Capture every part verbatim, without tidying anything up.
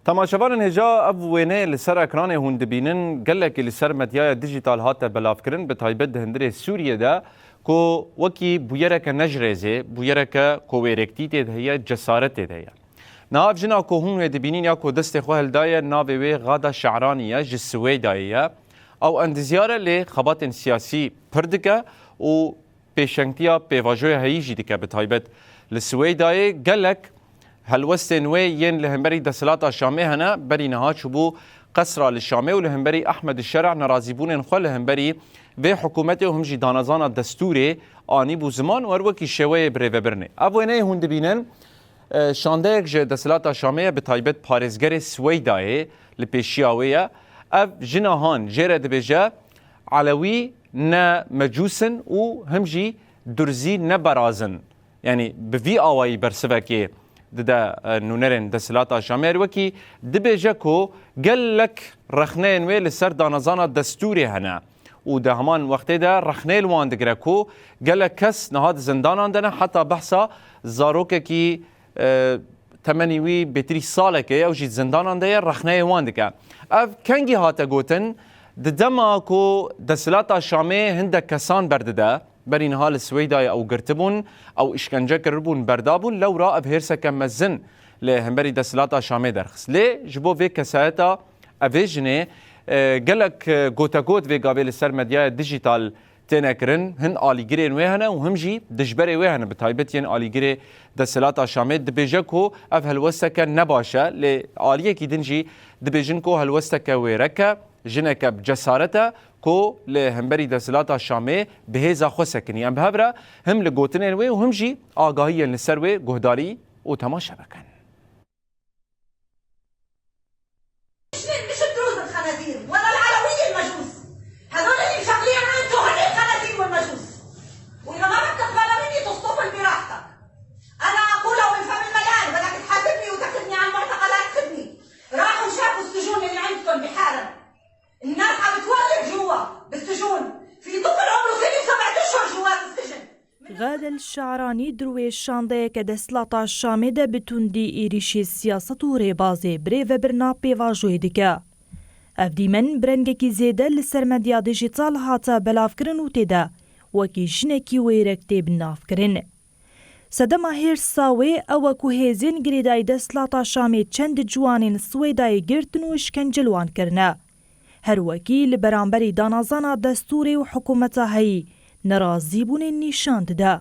Temaşevanên hêja, ev wêne li ser ekranê hûn dibînin, gelekî li ser medyaya dijîtal hate belavkirin, bi taybet di hundirê Sûriyê de, ku wekî bûyereke ne ji rêzê, bûyereke ku wêrektî tê de heye, cesaret tê de heye. Niha ev jina ku hûn wê dibînin ya ku destê xwe hildaye, navê wê Gada Şe'ranî ye, ji Siweydayê ye. Ew endizyar e, lê xebatên siyasî pir dike û pêşengtiya pêvajoya heyî jî dike. Bi taybet li Siweydayê gelek helwestên wê yên li hemberî desthilata Şamê hene, berî niha çûbû qesra li Şamê û li hemberî Ehmed Şera nerazîbûnên xwe li hemberî vê hikûmetê û him jî danezana destûrê anîbû ziman û her wekî şêweyê birêvebirinê. Ev wêneyê hûn dibînin, e, şandeyek ji desthilata Şamê ye, bi taybet parêzgerê Siweydayê li pêşiya wê ye. Ev jina han jê re dibêje, Elewî ne mecûs in û him jî Durzî ne beraz in. Yanî bi vî awayî bersivekê dide, e, nûnerên desthilata Şamê. Her wekî dibêje ku gelek rexneyên wê li ser danezana destûrê hene û di heman wextê de rexneyê li wan digire ku gelek kes niha di zindanan de ne, heta behsa zarokekî, e, temenî wî bêtirî salekê ye, ew jî di zindanan de ye, rexneyê wan dike. Ev kengî hate gotin? Di dema ku desthilata Şamê hindek kesan berdide, berî niha li Swêdayê ew girtibûn, ew îşkence kiribûn, berdabûn, lewra ev hêrseke mezin li hemberî desthilata Şamê derxist. Lê ji bo vê kesayeta, evê jinê, e, gelek, e, gotegot vê gavê li ser medyaya dijîtal têne kirin, hin alîgirên wê hene û him jî dijberê wê hene, bi taybet yên alîgirê desthilata Şamê. Dibêje ku ev helwesteke ne baş e, lê aliyekî din jî dibêjin ku helwesteke wêrek e, jineke bi cesaret e ku li hemberî desthilata Şamê bi hêza xwe sekinî. Em bi hev re him li gotinên wê û him jî agahiyên li ser wê guhdarî û temaşe bikin. مش، مش الدروز الخنازير ولا العلوية المجوس. هذول اللي مشغلين عينته هن الخنازير والمجوس. وإذا ما بدك تقبلها مني، تصطفل براحتك. أنا أقولها من فم المليان، بدك تحاسبني وتاخذني على المعتقلات، خذني. راحوا شافوا السجون اللي عندكم بحالهم. الناس عم تولد جوا بالسجون. في طفل عمره سنة وسبعة أشهر جوا السجن. Gadel Şaranî di rûyê şandeyeke desthilata Şamê de bi tundî êrîşê siyaset û rêbazê birêvebirina pêvajoyê dike. Ev dîmen bi rengekî zêde li ser medya dijîtal hate belavkirin û tê de wekî jinekî wêrek tê binavkirin. Sedema hêrsa wê ew e ku hêzên girêdayî desthilata Şamê çend ciwanên Swêdayê girtin û îşkence li wan kirine. Her wekî li beramberî danezana destûrê û hikûmeta heyî nerazîbûnê nîşan dide.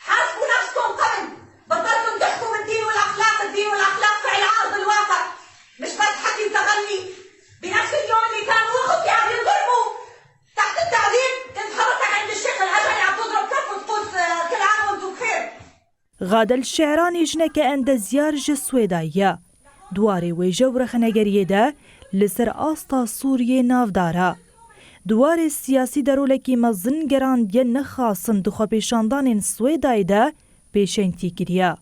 حاسبوا نفسكم قبل. بطلتوا تحكوا بالدين والأخلاق، الدين والأخلاق فعل أرض الواقع. مش بس حكي وتغني. بنفس اليوم اللي كانوا أختي عم ينضربوا تحت التعذيب، كنت حضرتك عند الشيخ الأزهري عم تضرب كف وتقول، آه، كل عام وانتم بخير. Gadel Şe'ranî jineke endezyar ji Swêdayê ye. Di warê wêje û rexnegeriyê de li ser asta Sûriyê navdar e. Di warê siyasî de rolekî mezin gerandiye nexasin di xwepêşandanên Swêdayê de pêşengtî kiriye.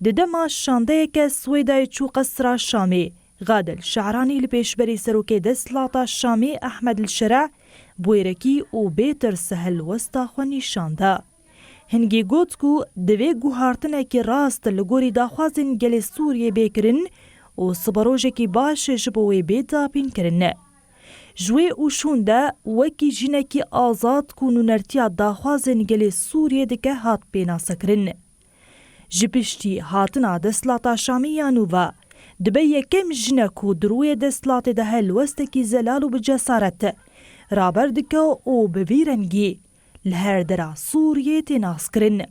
Di dema şandeyeke Swêdayê çû qesra Şamê, Gadel Şe'ranî li pêşberî serokê desthilata Şamê Ehmed El Şera bi wêrekî û bê tirs helwesta xwe nîşan da. Hingî got ku divê guhartinekî rast li gorî daxwazên gelê Sûriyê bê kirin û siberojekî baş ji bo wê bê dapînkirin. Ji wê û şûn de wekî jinekî azad ku nûnertiya daxwazên gelê Sûriyê dike hat pênasekirin. Ji piştî hatina desthilata Şamê ya nû ve, dibe yekem jine ku di rûyê desthilatê de helwestekî zelal û bi cesaret raber dike û bi vî rengî li her dera Sûriyê tê naskirin.